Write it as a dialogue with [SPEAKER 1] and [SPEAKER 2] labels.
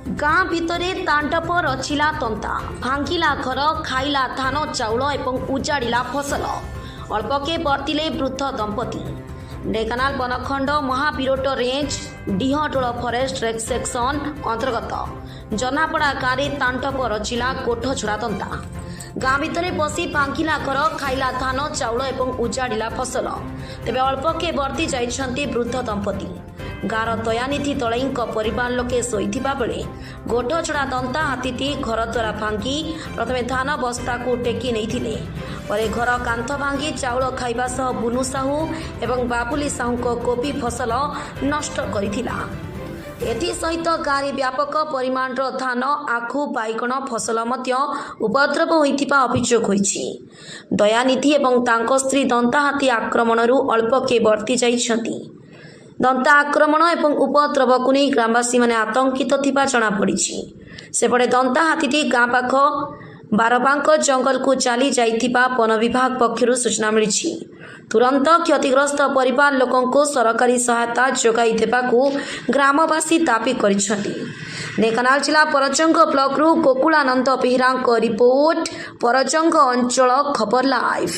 [SPEAKER 1] ଗାଁ ଭିତରେ ତାଣ୍ଡବ ରଚିଲା ଦନ୍ତା। ଭାଙ୍ଗିଲା ଘର, ଖାଇଲା ଧାନ ଚାଉଳ ଏବଂ ଉଜାଡ଼ିଲା ଫସଲ। ଅଳ୍ପକେ ବର୍ତ୍ତିଲେ ବୃଦ୍ଧ ଦମ୍ପତି। ଢେଙ୍କାନାଳ ବନଖଣ୍ଡ ମହାବିରୋଟ ରେଞ୍ଜ ଡିହଟୋଳ ଫରେଷ୍ଟ ସେକ୍ସନ ଅନ୍ତର୍ଗତ ଜହ୍ନାପଡ଼ା ଗାଁରେ ତାଣ୍ଡବ ରଚିଲା ଗୋଠଛଡ଼ା ଦନ୍ତା। ଗାଁ ଭିତରେ ପଶି ଭାଙ୍ଗିଲା ଘର, ଖାଇଲା ଧାନ ଚାଉଳ ଏବଂ ଉଜାଡ଼ିଲା ଫସଲ। ତେବେ ଅଳ୍ପକେ ବର୍ତ୍ତି ଯାଇଛନ୍ତି ବୃଦ୍ଧ ଦମ୍ପତି। ଗାଁର ଦୟାନିଧି ଦଳେଇଙ୍କ ପରିବାର ଲୋକେ ଶୋଇଥିବା ବେଳେ ଗୋଠଛଡ଼ା ଦନ୍ତା ହାତୀଟି ଘର ଦ୍ୱାରା ଭାଙ୍ଗି ପ୍ରଥମେ ଧାନ ବସ୍ତାକୁ ଟେକି ନେଇଥିଲେ। ପରେ ଘର କାନ୍ଥ ଭାଙ୍ଗି ଚାଉଳ ଖାଇବା ସହ ବୁନୁ ସାହୁ ଏବଂ ବାବୁଲି ସାହୁଙ୍କ କୋବି ଫସଲ ନଷ୍ଟ କରିଥିଲା। ଏଥିସହିତ ଗାଁରେ ବ୍ୟାପକ ପରିମାଣର ଧାନ, ଆଖୁ, ବାଇଗଣ ଫସଲ ମଧ୍ୟ ଉପଦ୍ରବ ହୋଇଥିବା ଅଭିଯୋଗ ହୋଇଛି। ଦୟାନିଧି ଏବଂ ତାଙ୍କ ସ୍ତ୍ରୀ ଦନ୍ତାହାତୀ ଆକ୍ରମଣରୁ ଅଳ୍ପକେ ବର୍ତ୍ତି ଯାଇଛନ୍ତି। ଦନ୍ତା ଆକ୍ରମଣ ଏବଂ ଉପଦ୍ରବକୁ ନେଇ ଗ୍ରାମବାସୀମାନେ ଆତଙ୍କିତ ଥିବା ଜଣାପଡ଼ିଛି। ସେପଟେ ଦନ୍ତା ହାତୀଟି ଗାଁ ପାଖ ବାରବାଙ୍କ ଜଙ୍ଗଲକୁ ଚାଲି ଯାଇଥିବା ବନ ବିଭାଗ ପକ୍ଷରୁ ସୂଚନା ମିଳିଛି। ତୁରନ୍ତ କ୍ଷତିଗ୍ରସ୍ତ ପରିବାର ଲୋକଙ୍କୁ ସରକାରୀ ସହାୟତା ଯୋଗାଇ ଦେବାକୁ ଗ୍ରାମବାସୀ ଦାବି କରିଛନ୍ତି। ଢେଙ୍କାନାଳ ଜିଲ୍ଲା ପରଜଙ୍ଗ ବ୍ଲକରୁ ଗୋକୁଳାନନ୍ଦ ବେହେରାଙ୍କ ରିପୋର୍ଟ, ପରଜଙ୍ଗ ଅଞ୍ଚଳ ଖବର ଲାଇଭ୍।